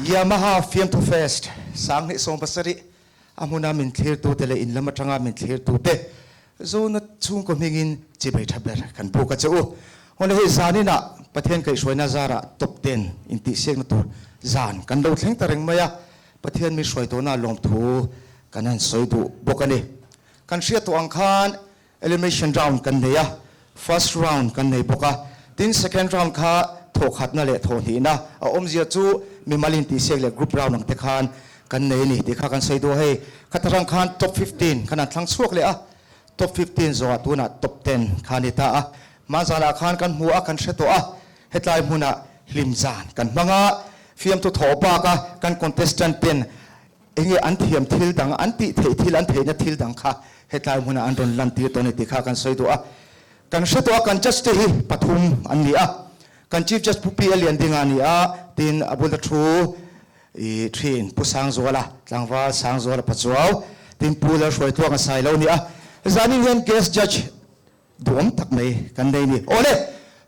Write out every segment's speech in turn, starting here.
Yamaha Fiamthu Fest 2017 a hmuna min thlirtute leh in lam atanga min thlirtute Zona chhungkaw hmingin chibai tha ber kan buk a che u. Hawle hei zaninah Pathian kaihhruaina zarah top ten intihsiakna tur zan kan lo thleng ta reng mai a, Pathian min hruai tawhna lawmthu kan han sawi duh bawk a ni. Kan hriat tawh ang khan Elimination round kan nei a, first round kan nei bawk a, tin second round kha thawhkhatna leh thawhhnihna a awmzia chu mimal intihsiak leh group round ang te khan kan nei a ni tih kha kan sawi duh a, hei khata rang khan top 15 khan an thlang chhuak leh a, top 15 zawhah tunah top 10 kha a ni ta a, hmanzanah khan kan hmu a kan hre tawh a, hetlai hmunah hlim zan kan hmang a, fiamthu thawh baka kan contestant ten Enge an thiam thil dang, an tih theih thil, an theihna thil dang kha hetlai hmunah an rawn lantir tawh a ni tih kha kan sawi duh a. Kan hre tawh a, kan judge te hi pathum an ni a. Kan Chief Judge Pu Pi A Liandinga a ni a, tin a bula thu i thin Pu Sangzuala, Tlangval Sangzuala Pachuau, tin Pu Lalhruaitluanga Sailo a ni a. Zanin hian guest judge duhawm tak mai kan nei a ni. Awle,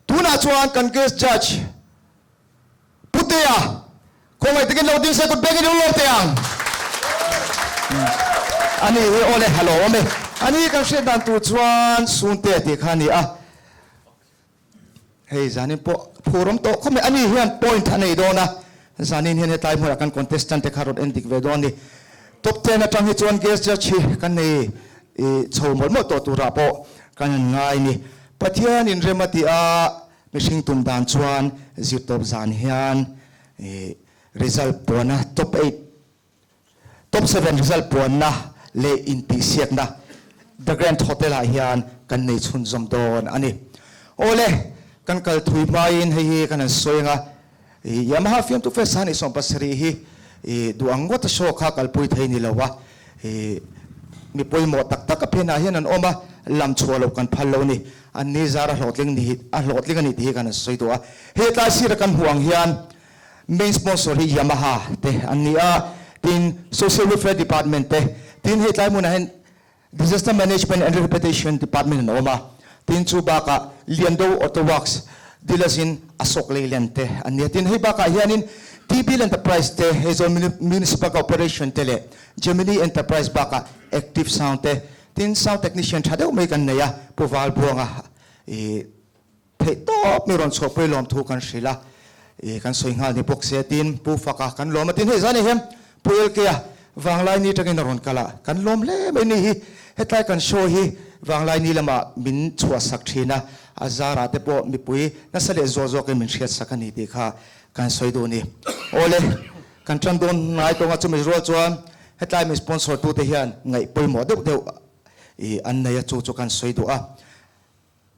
tunah chuan kan guest judge Putea, khawngaih takin lo ding se kut bengin i ulawm teh ang. Ani hi awle a lo awm e. Ani kan hriat dan tur chuan Suntea tih kha a ni a. Hei zanin pawh phur awm tawh khawp mai. Ani hian point a nei dawn a. Zanin hian hetlai hmunah kan contestant te kha rawn en dik ve dawn a ni. Top ten atang hi chuan guest judge hi kan nei chho mawlh mawlh tawh turah pawh kan han ngai a ni. Pathian inrem a ti a. Mihring tum dan chuan zirtawp zan hian result puanna top eight, top seven result puanna leh intihsiakna The Grand Hotel ah hian kan nei chhunzawm dawn a ni. Awle, kan kal thui hmain hei hi kan han sawi anga Yamaha Fiamtu Fest 2017 hi duh ang ngawt a show kha kalpui thei ni lo a, mi pawimawh tak tak a phenah hian an awm a, lam chhuah loh kan phal lo a ni. An ni zar a hlawhtling ni a hlawhtling a ni tih hi kan han sawi duh a. He tlai sira kan hmuh ang hian main sponsor hi Yamaha te an ni a, tin Social Welfare Department te, tin hei tlai hmunah hian Disaster Management and Rehabilitation Department an awm a, tin chu bakah Liando Auto Works dealers in Ashok Leyland te an ni a, tin hei bakah hianin TB Enterprise te, Aizawl Municipal Corporation te leh Gemini Enterprise bakah Active Sound te, Tin, sound technician tha deuh mai kan nei a, Pu Valbuanga i theih tawp mi rawn chhuahpui lawm thu kan hrilh a, i kan sawi nghal ni bawk se, tin Pu Faka kan lawm a, tin hei zan hian Pu LK-a Vanglaini atangin a rawn kal a, kan lawm hle mai ni hi, hetlai kan show hi Vanglaini lamah min chhuahsak thin a, a zarah te pawh mipui nasa leh zual zawkin min hriatsak a ni tih kha kan sawi duh a ni. Awle. Kan tan dawn ngai tawng a, chumi rual chuan hetlai mi sponsor tute hian ngaih pawimawh deuh deuh i an nei a, chu chu kan sawi duh a.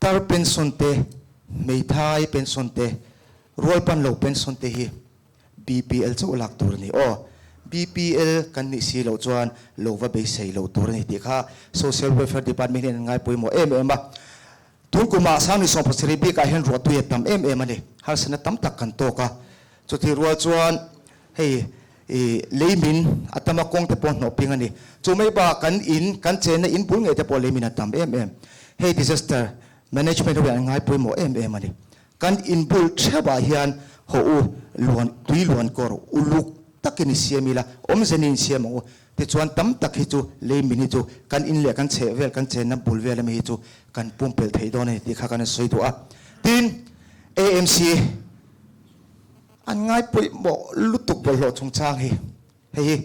Tar pension te, hmeithai pension te, rualpan lo pension te hi BPL chauh lak tur a ni aw. BPL kan nih si loh chuan lo va beisei loh tur a ni tih kha Social Welfare Department hian an ngai pawimawh em em a. Tun kumah 2017 bikah hian ruahtui a tam em em a ni. Harsatna tam tak kan tawk a. Chutih rual chuan hei i lei min a tam a, kawng te pawh hnawh ping a ni. Chu mai bakah kan in, kan chenna in bul ngei te pawh lei min a tam em em. Hei disaster management ho hian an ngai pawimawh em em a ni. Kan in bul theuhah hian haw u luan, tui luan kawr uluk takin i siam ila, awmze ni in siam ang u. Tichuan tam tak hi chu lei min hi chu kan in leh kan chheh vel, kan chenna bul vel ami hi chu kan pumpelh thei dawn a ni tih kha kan sawi duh a. Tin, AMC. An ngai pawimawh lutuk bawlhhlawh chungchang hi. Hei hi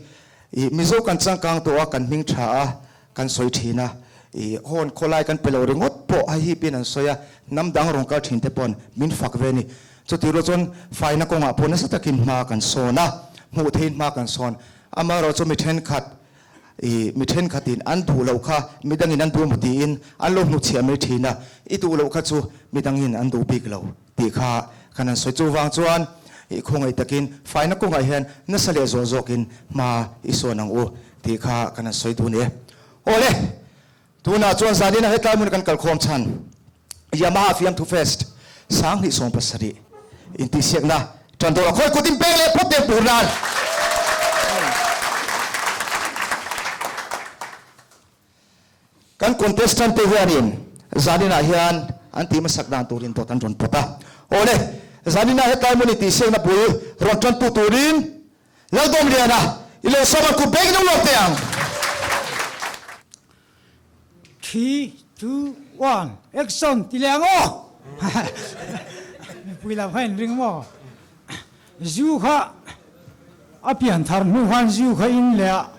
i Mizo kan changkang tawh a, kan hming tha a, kan sawi thin a. I hawn khawlai kan pe lo ringawt pawh hei hi pin an sawi a, hnam dang rawn kal thin te paw'n min fak ve a ni. Chutih rual chuan faina kawngah pawh nasa takin hma kan sawn a, hmuh theihin hma kan sawn. Amaherawhchu mi thenkhat i mi thenkhatin an duh loh kha midangin an duh emaw tiin an lo hnuchhiah mai thin a, i duh loh kha chu midangin an duh bik lo. Tih kha kan han sawi. Chuvang chuan i khawngaih takin faina kawngah hian nasa leh zawh zawkin hma i sawn ang u tih kha kan han sawi duh ni e. Awle! Tunah chuan zanina hetlai hmun kan kalkhawm chhan Yamaha Fiamthu Fest 2017 intihsiakna tan dawn a khawi kut in pek leh phawt teh tur nan. Kan contestant te hianin zaninah hian an tih hmasak dan turin dawt an rawn pawt a. Awle, zaninah hetlai hmun intihsiakna bul rawn tantu turin. Laldawmliana, i lo sawm a kut beng deuh lawk teh ang. Three, two, one, action ti leh ang aw! Mipui lam kha in ring maw? Zu kha a pian thar hnu khan zu kha in leh a,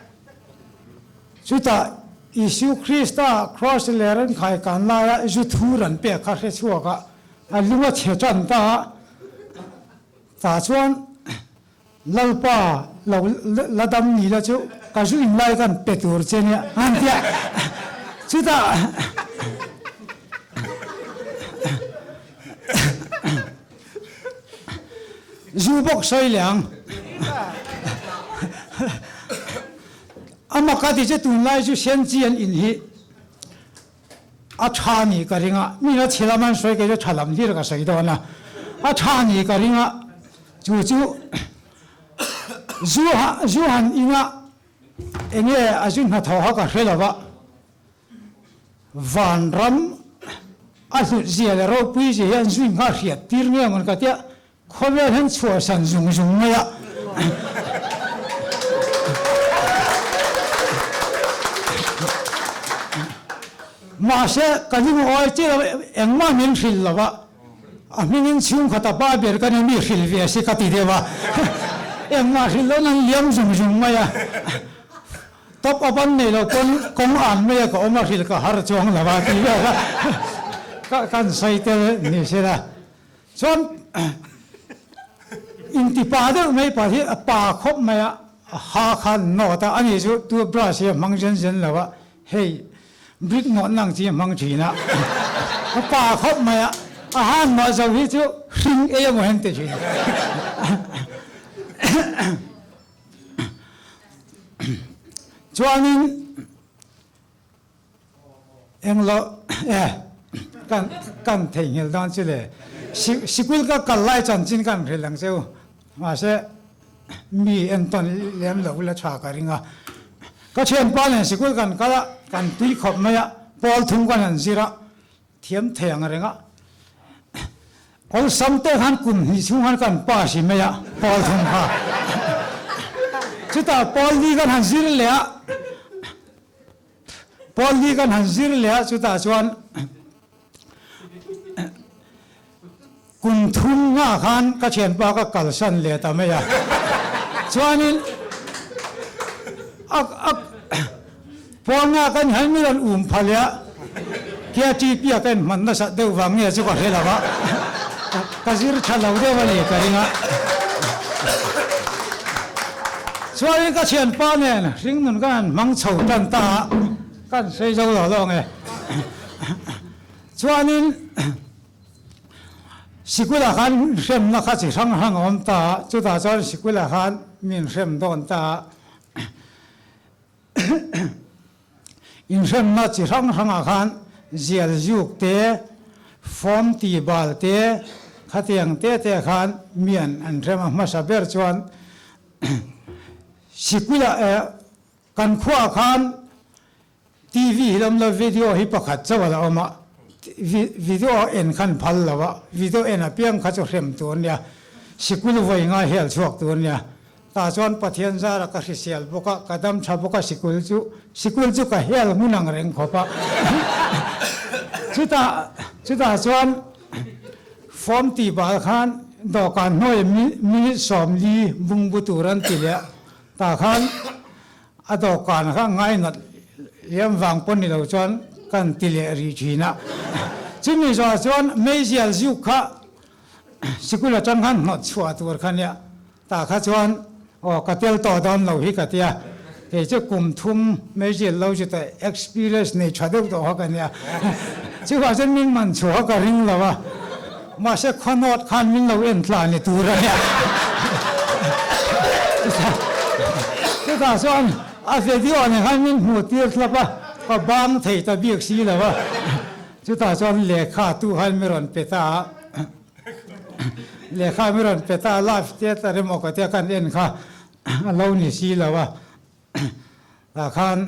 chutah Isu Krista kraws ler an khai kan laia zu thur an pek kha hre chhuak a, a lung a chhe tan ta a, tah chuan Lalpa lo la dam ni la chu ka zu in lai kan pe tur che nia an ti a, chutah Zu bawk sawi leh ang. A mak a ti che tunlai chu senchi an in hi a tha ni ka ring a, mi a chhe lam an sawi kei chu tha lam hlir ka sawi dawn a, a tha ni ka ring a, chu chu zu zu han in a enge a zu hnathawh kha ka hre lo va. Vanram a hlut zia leh ropui zia hi an zui nghal hriat tir nge mawn ka tia, khawvel hian chhuahsan zung zung mai a. Mahse, ka lungawi chiah lo, engmah min hrilh lo a, a hmingin chhungkhata pa ber ka ni mi hrilh ve si ka ti deuh a, engmah hrilh loin an liam zung zung mai a. Top up an nei lo pawn kawng an mai a ka awm a hrilh ka har chuang lo a tih vel kha kan sawi tel ni se la. Chuan inti pa deuh mai pa hi a pa khawp mai a, a ha kha an nawt a, ani chu toothbrush hi a hmang zen zen lo a, hei brick nawt na ang chi a hmang thin a, a pa khawp mai a, a ha an nawh zo hi chu hring ei emaw hian ti thin. Chuanin englo e kan kan theihnghilh dawn chu le sikul ka kal lai chanchin kan hrilh ang cheu mahse mi entawn lem lo la tha ka ring a ka thianpa nen sikul kan kal a kan tui khawp mai a pawl thum kan han zir a Thiam thei ang reng a, awlsam te khan kum hnih chhung khan kan pass i mai a, pawl thum kha. Chutah pawl li kan han zir leh a, pawl li kan han zir leh a, chutah chuan kum thum nghah khan ka thianpa ka kalsan leh ta mai a, chuanin a a pawl nghah kan hian mi rawn um pha leh a, kia TP a ka inhman nasat deuh vang nge chu ka hre lo a, ka zir tha lo deuh a ni ka ring a. Chuanin ka thianpa nen hringnun ka han hmang chho tan ta a, ka han sawi zo lo lo ang e. Chuanin. Sikulah khan hremna kha chi hrang hrang a awm ta a, chutah chuan sikulah khan min hrem dawn ta a. Inhremna chi hrang hrangah khan zial zuk te, form ti bal te, khatiang te te khan mian an hrem a hmasa ber chuan sikulah kan khuaah khan TV hi awm lo, video hi pakhat chauh a la awm a, video en khan phal lo a, video en apiang kha chu hrem tur a nia, sikul vawi ngai hel chhuak tur a nia, tah chuan Pathian zara ka hrisel bawk a, ka dam tha bawk a, sikul chu sikul chu ka hel hmun ang reng khawp a, chutah chutah chuan form tih bal khan dawhkan hnuai minute 40 bungbu tur an ti leh a, tah khan. A dawhkan kha ngainat liam vang pawh ni lo chuan kan ti leh rih thin a. Chumi zawhah chuan meizial zuk kha sikul atang khan hnawt chhuah tur kha nia. Tah kha chuan aw ka tel tawh dawn lo hi ka tia. Kei chu kum thum meizial lo chu tah experience nei tha deuh tawh kha ka nia. Chuvang chuan min man chhuah kha ka ring lo a. Mahse khawnawt khan min lo en tla ni tur a nia. Chutah chuan a video nen khan min hmuh tir thlap a, ka bang thei ta bik si lo a. Chutah chuan lehkha tu khan mi rawn pe ta a, lehkha mi rawn pe ta a, live theatre emaw ka tia kan en kha a lo ni si lo a. Tah khan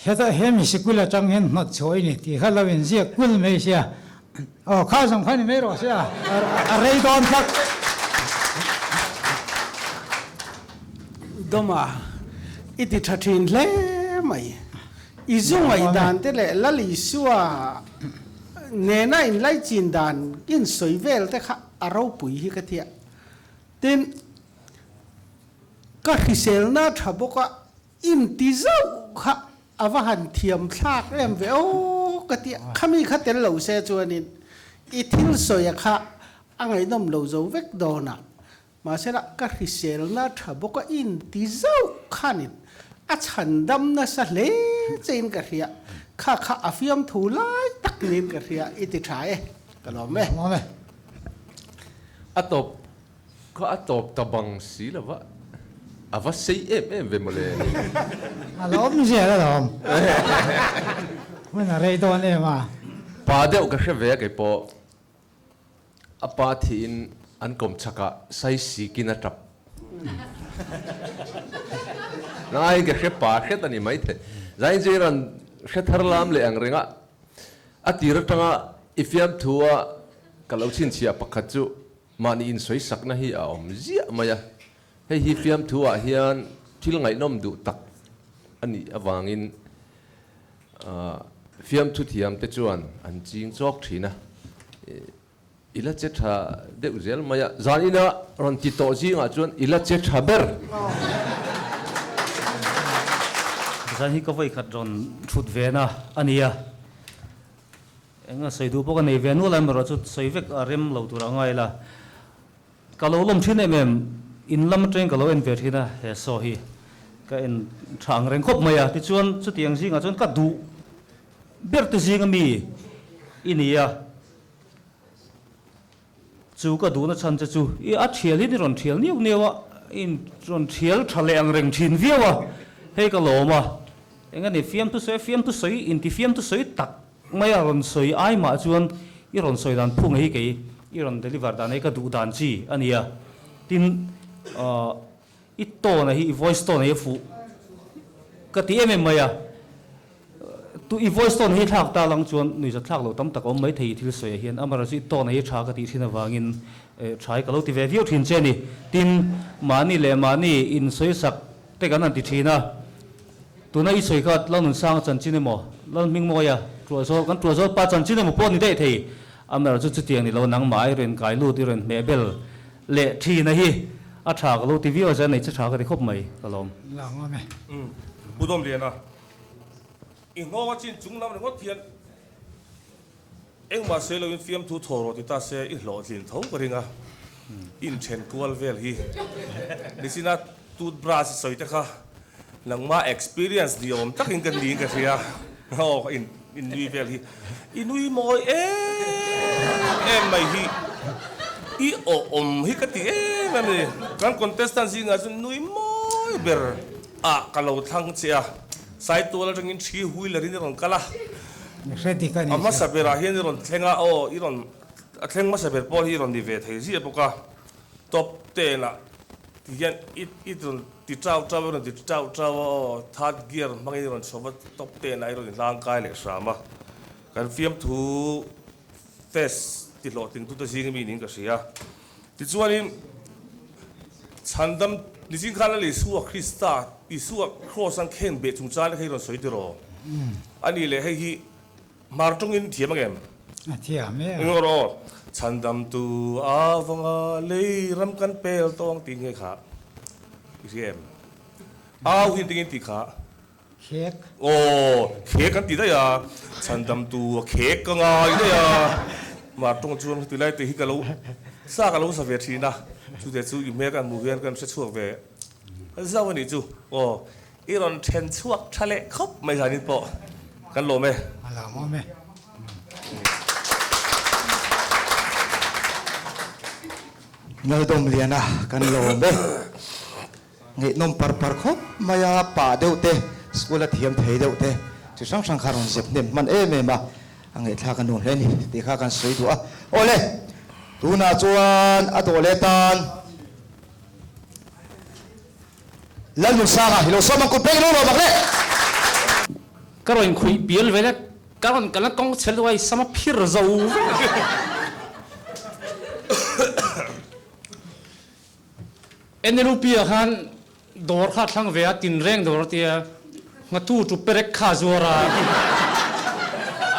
Heta hemi sikul atang hian hnawt chhuah i ni tih kha lo inziak kul mai sia. Aw kha zawng kha ni mai rawh sia, a rei dawn tlat. Dawma, i ti tha thin hle mai. I zu ngaihdan te leh Lal Isua nena inlaichin dan insawi vel te kha a ropui hi ka tia. Tin, ka hriselna tha bawk a, inti zauh kha a va han thiam thlak em ve aw ka tia. Khami kha tel lo se chuanin i thil sawia kha a ngaihnawm lo zo vek dawn a. Mahsela, ka hriselna tha bawk a inti zauh khanin a chhan dam nasa hle chein ka hria. Kha kha a fiamthu lai tak niin ka hria, i ti tha e, ka lawm e. A tawp kha a tawp ta bang si lo va, a va sei em em ve mawle. A lawm zel a lawm. Hun a rei dawn em a. Pa deuh ka hre ve a keipawh. A pa thiin an kawm chhakah saisikin a tap. Nangaiin ka hre pa hret a ni maithei. Zain chu i rawn hre thar lam leh ang reng a, a tir atanga i fiamthu a ka lo chhinchhiah pakhat chu mahni insawisakna hi a awm ziah mai a. Hei hi fiamthu ah hian thil ngaihnawm duh tak a nih avangin Fiamthu thiam te chuan an ching chawk thin a, i la che tha deuh zel mai a, zan ina rawn ti tawh zingah chuan i la che tha ber. Zan hi ka vawi khat rawn thut ve na a nia, eng a sawi duh pawh ka nei ve nual a, amaherawh chu sawi vek a rem lo tur a ngai la. Ka lo lawm thin em em, in lam atangin ka lo en ve thin a, he saw hi ka en tha ang reng khawp mai a, tichuan chutiang zingah chuan ka duh ber te zinga mi i ni a, chu ka duhna chhan che chu i a thial hian i rawn thial niau niau a, i in rawn thial tha leh ang reng thin viau a, hei ka lawm a, eng a ni fiamthu sawi a, fiamthu sawi inti fiamthu sawi tak Mai a rawn sawi ai mah chuan i rawn sawi dan phung hi kei i rawn deliver dan hi ka duh dan chi a ni a. Tin, i tone hi, i voice tone hi a fuh ka ti em em mai a. Tu i voice tone hi thlak ta lang chuan nuihzat thlak loh tam tak a awm mai thei i thil sawi ah hian. Amaherawhchu i tone hi tha ka tih thin avangin tha hi ka lo ti ve viau thin che a ni. Tin, mahni leh mahni insawisak te kan han ti thin a. Tuna i sawi kha Lalnunsanga chanchin emaw, Lalhmingmawia Tuahzawl, kan Tuahzawl pa chanchin emaw pawh ni daih thei. Amaherawhchu chu chutiang ni lo, nangmah i rawn kai lut, i rawn hmeh bel leh thin a hi a tha ka lo ti viau a, zan nei che tha ka ti khawp mai, ka lawm. Lang awm e. Pu Dawmliana, i nghawng a chin chung lam ringawt hian engmah sawi loin fiamthu thaw rawh ti ta se i hlawhtlin tho ka ring a, inthen kual vel hi nichina toothbrush i sawi te kha nangmah experience ni awm takin ka niin ka hria, aw in nui vel hi i nui mawi em em mai hi i awm hi ka ti em em a ni, kan contestant zingah chuan nui mawi ber ah ka lo thlang che a. Saitual atangin thi wheeler in i rawn kal a, a hmasa berah hian i rawn thleng a, aw i rawn a thleng hmasa ber pawh hi i rawn ni ve thei ziah bawk a, top ten ah ti hian i i rawn ti chau chau i rawn ti chau chau a, aw third gear hmangin i rawn chho va top ten ah i rawn inhlangkai leh hram a, kan fiamthu test ti hlawhtling tute zing ami niin ka hria. Tichuanin, chhandam nichin khan Lal Isua Krista, Isua Kraws an khen beh chungchang te kha i rawn sawi tiraw? A nih leh hei hi hmar tawngin thiam ang em? A thiam e. Eng rawh aw, chhandamtu avanga lei ram kan pel tawng tih nge kha i hria em? Au hi engtin nge in tih kha? Khek. Aw, khek an ti daih a, chhandamtu a khek ka ngai daih a, mah tawng chuan heti lai te hi ka lo sa ka lo sa ve thin a, chute chu i hmel kan hmuh hian kan hre chhuak ve zauh a nih chu. Aw, i rawn then chhuak tha leh khawp mai zanin pawh kan lawm e. A lawmawm e. Laldawmliana kan lawm e. Ngaihnawm par par khawp mai a, pa deuh te, school a thiam thei deuh te chi hrang hrang kha rawn zep hnem hman em em a, a ngaihthlak a nuam hle a ni tih kha kan sawi duh a. Awle, tunah chuan a dawh leh tan Lalnunsanga hi lo sawm ang kut pek lo lo bak le. Ka rawn khuih pial ve le, ka rawn kal na kawng chhe luai sama phir zo vek. NLUP ah khan Dawr kha a thlang ve a, tinreng dawr a tia, nghatu chu perek kha a zuar a,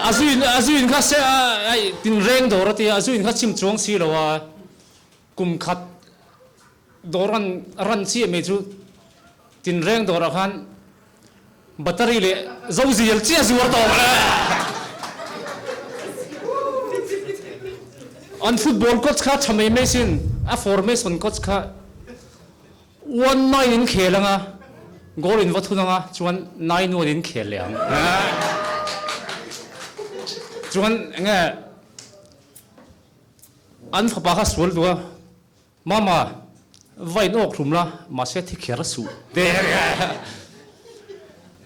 a zuin a zuin kha se a tinreng dawr a tia, a zuin kha chim chuang si lo a, kum khat dawr an ran chiah mai chu tinreng dawrah khan battery leh zozial chiah zuar tawh a. An football coach kha tha mai mai sin, a formation coach kha. One nine in khel anga, goal in va thun anga, chuan nine one in khel leh ang. Chuan enge an fapa kha sual duh a, Mama, va in awk hlum la, mahse thi kher suh.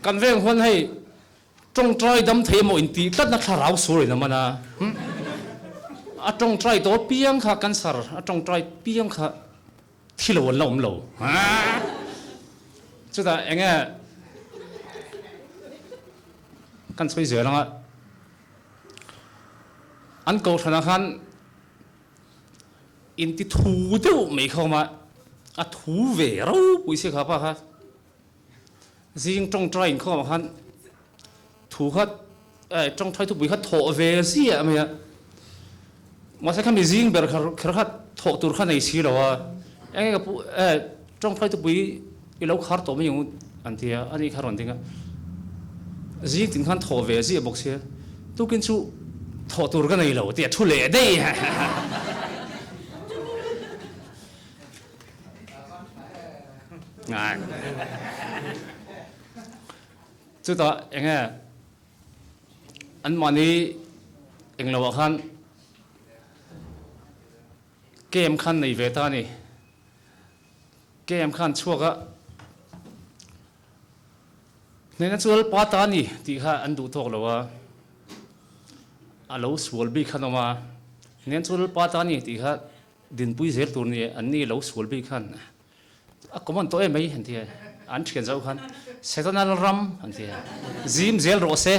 Kan veng huan hei tawngtai dam thei emaw intih tlatna thlarau sual in a man a. A tawngtai tawh piang kha cancer, a tawngtai piang kha. Thi lo an la awm lo. Chutah eng nge kan sawi zel anga an kohhranah khan inti thu deuh mai kha awm a, a thu ve ropui si kha pa kha. Zing tawngtai inkhawmah khan thu kha tawngtai thupui kha thawh ve ziah mai a, mahse khami zing ber kher kha thawh tur kha nei si lo a, eng eng tawngtai thupui i lo khar tawh mai ang an ti a, ani kha rawn ding a, zing tin khan thawh ve ziah bawk sia, tukin chu thawh tur ka nei lo tih a thu leh daih. Chutah eng nge anmahni eng loah khan camp khan nei ve ta a ni. Camp khan chhuak a, hnena chu Lalpa ta a ni tih kha an duh tawk lo a, a lo sual bik khan awm a, hnena chu Lalpa ta a ni tih kha Dinpui zel tur ni an ni lo sual bik khan a common tawh em mai an ti a, an thian zauh khan Setana ram an ti a, zim zel rawh se.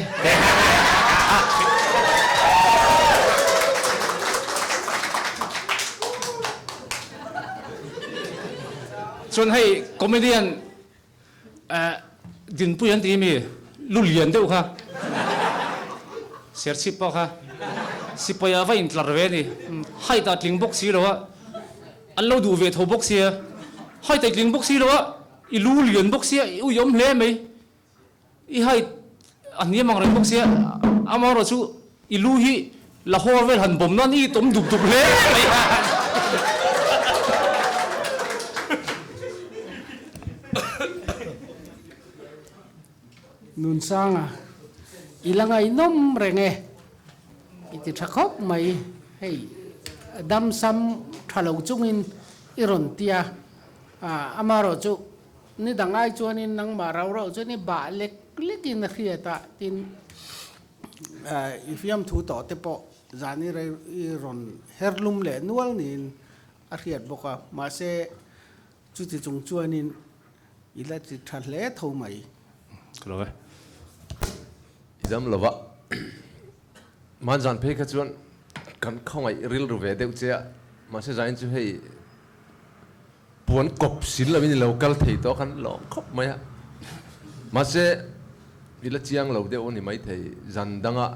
Chuan hei comedian Dinpui an ti mi lu lian deuh kha Serchhip pawh kha sipai ah va intlar ve a ni. Height ah tling bawk si lo a, an lo duh ve tho bawk sia, height ah i tling bawk si lo a, i lu lian bawk sia, i uiawm hle mai, i height a hniam ang reng bawk sia, amaherawhchu i lu hi Lahore vel han bawm nan i tawm dup dup hle mai a. Nunsanga, I la ngaihnawm reng e, i ti tha khawp mai. Hei, damsam tha lo chungin i rawn ti a, amaherawh chu ni dang ai chuanin nangmah rau rauh chuan i bah lek lekin a hriat a, tin, I fiamthu tawh te pawh zan i rawn her lum leh nual niin a hriat bawk a, mahse chuti chung chuanin i la ti tha hle tho mai. Ka lo e. I dam lo va, hmanzan phei kha chuan kan khawngaih rilru ve deuh che a, mahse zain chu hei puan kawp sil lovin i lo kal thei tawh khan lawm khawp mai a, mahse i la chiang lo deuh a ni maithei, zan danga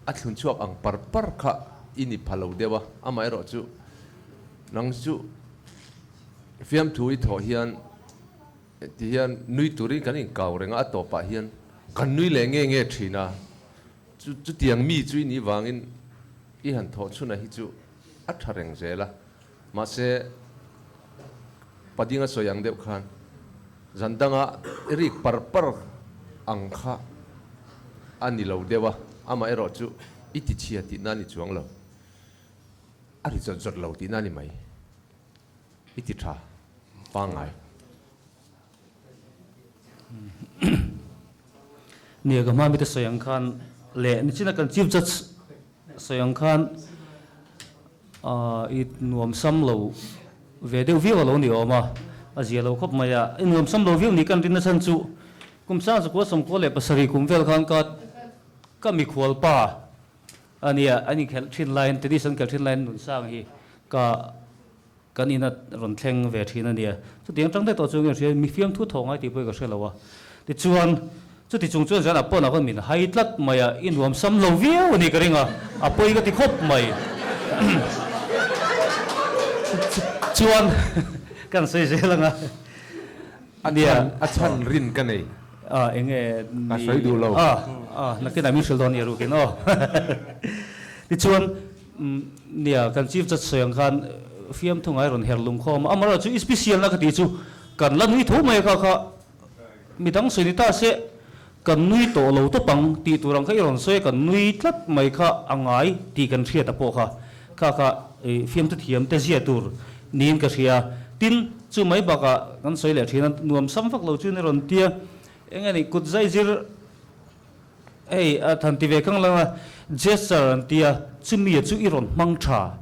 a thlun chhuak ang par par kha i ni pha lo deuh a, amaherawh chu nang chu fiamthu i thawh hian ti hian nui turin kan inkau reng a, a tawpah hian kan nui leh nge nge thin a, chu chutiang mi chu i nih vangin i han thawh chhunah hi chu a tha reng zel a. Mahse, Padinga sawi ang deuh khan zan danga i rik par par ang kha a ni lo deuh a, amaherawh chu i ti chhia tihna a ni chuang lo, a ri zawt zawt lo tihna a ni mai, i ti tha pangngai. Nia ka hma mite sawi ang khan leh nichina kan Chief Judge sawi ang khan i nuam sam lo ve deuh viau a lo ni awm a, a zia lo khawp mai a. I nuam sam lo viau ni kan rinna chhan chu kum sang zakua sawmkua leh pasarih kum vel khan ka ka mikhual pa a nia, an inkhelh thin laiin tennis an khelh thin laiin Nunsang hi ka. Kan ina rawn thleng ve thin a nia. Chutiang tang daih tawh chu nge hria, mi fiamthu thaw ngai tih pawh hi ka hre lo a. Tichuan, chuti chung chuan zanah pawnah khan min hai tlat mai a, i nuam sam lo viau a ni ka ring a, a pawi ka ti khawp mai. Chuan, kan sawi zel ang a. A chhan, a chhan rin ka nei. A, eng nge ni? Ka sawi duh lo. A, a, nakinah min hrilh dawn nia rukin aw. Tichuan, Nia, kan Chief Judge sawi ang khan fiamthu ngai rawn her lung khawm a, amaherawhchu i special na ka tih chu kan la nui tho mai a kha kha midang sawi ni ta se kan nui tawh lo tawp ang tih tur ang kha i rawn sawi a kan nui tlat mai kha a ngai tih kan hriat a pawh kha kha kha fiamthu thiam te zia tur niin ka hria. Tin, chu mai bakah kan sawi leh thin a, nuam sam vak lo chu ni rawn tia eng nge ni kut zai zir Hei a than ti ve kang lang a, gesture an ti a, chumi a chu i rawn hmang tha.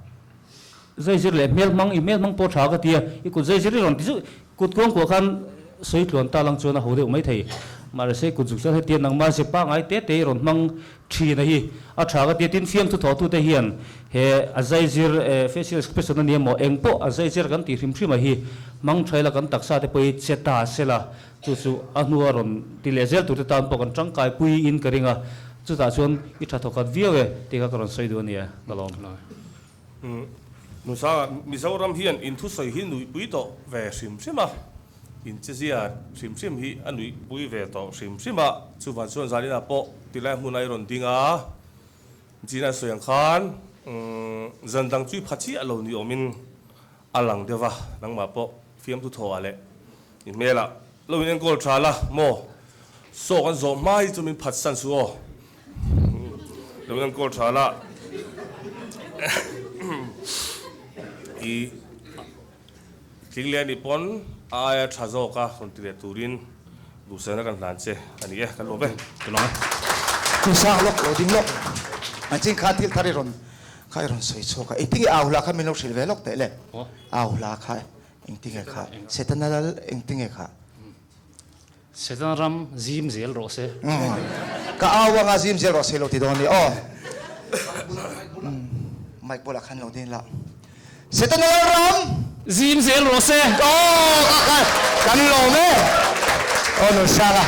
Zaizir leh hmel hmang, i hmel hmang pawh tha ka ti a, i kut zaizir i rawn ti chu kut kuang kuah khan sawi tluan ta lang chuan a ho deuh mai thei. Mahse kut zuk chuan hetiang nangmah ze pangai te te i rawn hmang thin a hi a tha ka ti a, tin fiamthu thawhtute hian he a zaizir facial expression a ni emaw eng pawh a zaizir kan tih hrim hrim a hi hmang tha ila kan taksa te pawh hi che ta sela Chu chu a hnua rawn ti leh zel turte tan pawh kan tangkai pui in ka ring a, chutah chuan i tha thawkhat viau e tih kha ka rawn sawi duh a nia, ka lawm. Nusanga, Mizoram hian in thusawi hi nuihpui tawh ve hrim hrim a, in chezia hrim hrim hi a nuihpui ve tawh hrim hrim a, chuvang chuan zaninah pawh tilai hmunah i rawn ding a, Gina sawi ang khan zan dang chu i pha chiah lo ni awmin a lang deuh a, nangmah pawh fiamthu thawhah leh I hmelah lo in enkawl tha la maw? Saw kan zawh hma hi chu min phat san suh aw. Lo in enkawl tha la. I tling leh anih pawn a aia tha zawk a rawn ti leh turin duhsakna kan hlan che a ni e, kan lawm e. Ka lawm e. Chusang lawk lo ding lawk. An chin kha thil thar i rawn kha i rawn sawi chhuak a. Engtinge au hla kha min lo hrilh ve lawk teh le. Au hla kha. Engtinge kha? Setana lal engtinge kha? Setana ram zim zel rawh se. Ka au anga zim zel rawh se lo ti dawn ni aw. Mic bulah khan lo din la. Setana lal ram zim zel rawh se. Aw ka kan lawm e. Aw Nunsanga.